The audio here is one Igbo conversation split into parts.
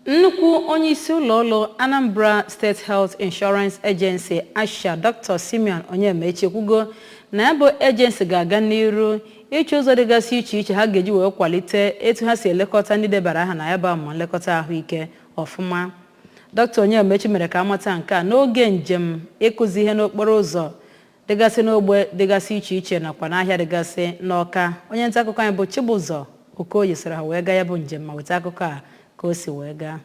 Nnukwu onye isi ụlọọrụ Anambra State Health Insurance Agency, ASHIA, Dr. Simeon Onyemaechi, ekwugo na ya bụ agency ga-aga n'iru ịchọ ụzọ dịgasị iche iche ha ga-eji wee kwalite etu ha si elekọta ndị debara aha na ya bụ amụma nlekọta ahụike ọfụma. Dr. Onyemaechi mere ka amata nke a n'oge njem ịkụzi ihe n'okporo ụzọ dịgasị n'ogbe dịgasị iche iche nakwa n'ahịa dịgasị n'Ọka. Onye nta akụkọ anyị bụ Chibụzọ Okoye soro ha wee gaa ya bụ njem ma weta akụkọ a ka o si wee gaa.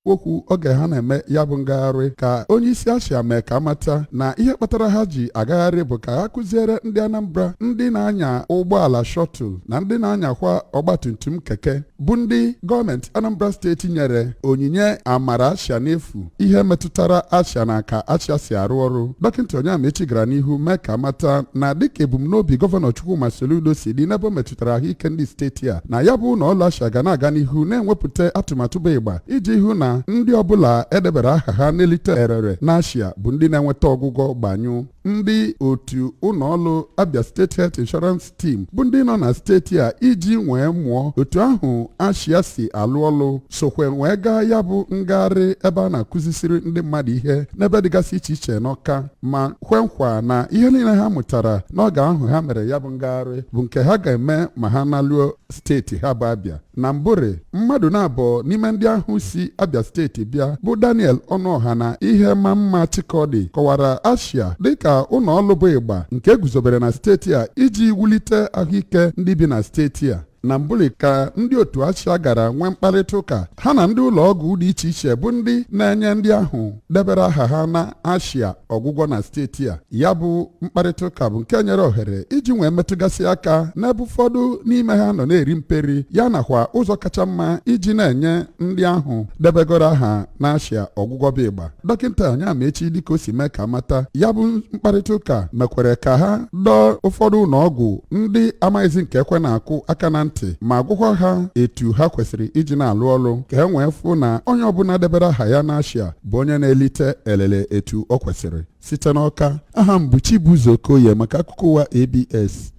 Okwu oge ha na-eme ya bụ ngagharị ka onye isi ASHIA mee ka amata na ihe kpatara ha ji agagharị bụ ka ha kụziere ndị Anambra, ndị na-anya ụgbọala shuttle na ndị na-anyakwa ọgbatumtum keke, bụ ndị gọọmenti Anambra Steeti nyere onyinye amara ASHIA n'efu, ihe metụtara ASHIA na ka ASHIA si arụ ọrụ. Dọkịta Onyemaechi gara n'ihu mee ka amata na dịka ebumnobi Gọvanọ Chukwuma Soludo si dị n'ebe o metụtara ahụike ndị steeti a, na ya bụ ụlọ ọrụ ASHIA ga na-aga n'ihu na-enwepụta atụmatụ bụ ịgba iji hụ na ndị ọbụla edebere aha ha n'elite erere na ASHIA bụ ndị na-enweta ọgwụgwọ gbanyụ. Ndị otu ụlọọrụ Abia State Health Insurance Team, bụ ndị nọ na steeti a iji nwee mụọ otu ahụ ASHIA si alụ ọlụ, sokwe wee gaa ya bụ ngagharị ebe a na-akụzisiri ndị mmadụ ihe n'ebe dịgasị iche iche n'Ọka, ma kwe nkwa na ihe niile ha mụtara n'oge ahụ ha mere ya bụ ngagharị bụ nke ha ga-eme ma ha naluo steeti ha bụ Abia. Na mbụrị, mmadụ na-abụọ n'ime ndị ahụ si Abia Steeti bịa, bụ Daniel Ọnụọha na ihe ma mma Chikọdị, kọwara ASHIA dịka ụlọ ọrụ bụ ịgba nke eguzobere na steeti a iji wulite ahụike ndị bi na steeti a. Na mbụli ka ndị otu ASHIA gara nwee mkparịta ụka ha na ndị ụlọ ọgwụ dị iche iche, bụ ndị na-enye ndị ahụ debere aha ha na ASHIA ọgwụgwọ na steeti a. Ya bụ mkparịta ụka bụ nke nyere ohere iji nwee metụgasị aka n'ebe ụfọdụ n'ime ha nọ na-eri mperi ya, nakwa ụzọ kacha mma iji na-enye ndị ahụ debegoro aha na ASHIA ọgwụgwọ bụ ịgba. Dọkịta Onyemaechi, dịka o si mee ka mata, ya bụ mkparịta ụka mekwere ka ha dọọ ụfọdụ ụlọ ọgwụ ndị amaghịzi nke ekwe na-akụ aka na ntị, ma gwakwa ha etu ha kwesịrị iji na-alụ ọrụ ka e nwee fụ na onye ọbụla debere aha ya na ASHIA bụ onye na-elite elele etu o kwesịrị. Site n'Ọka, aha m bụ Chibuzo Okoye maka akụkọ ụwa ABS.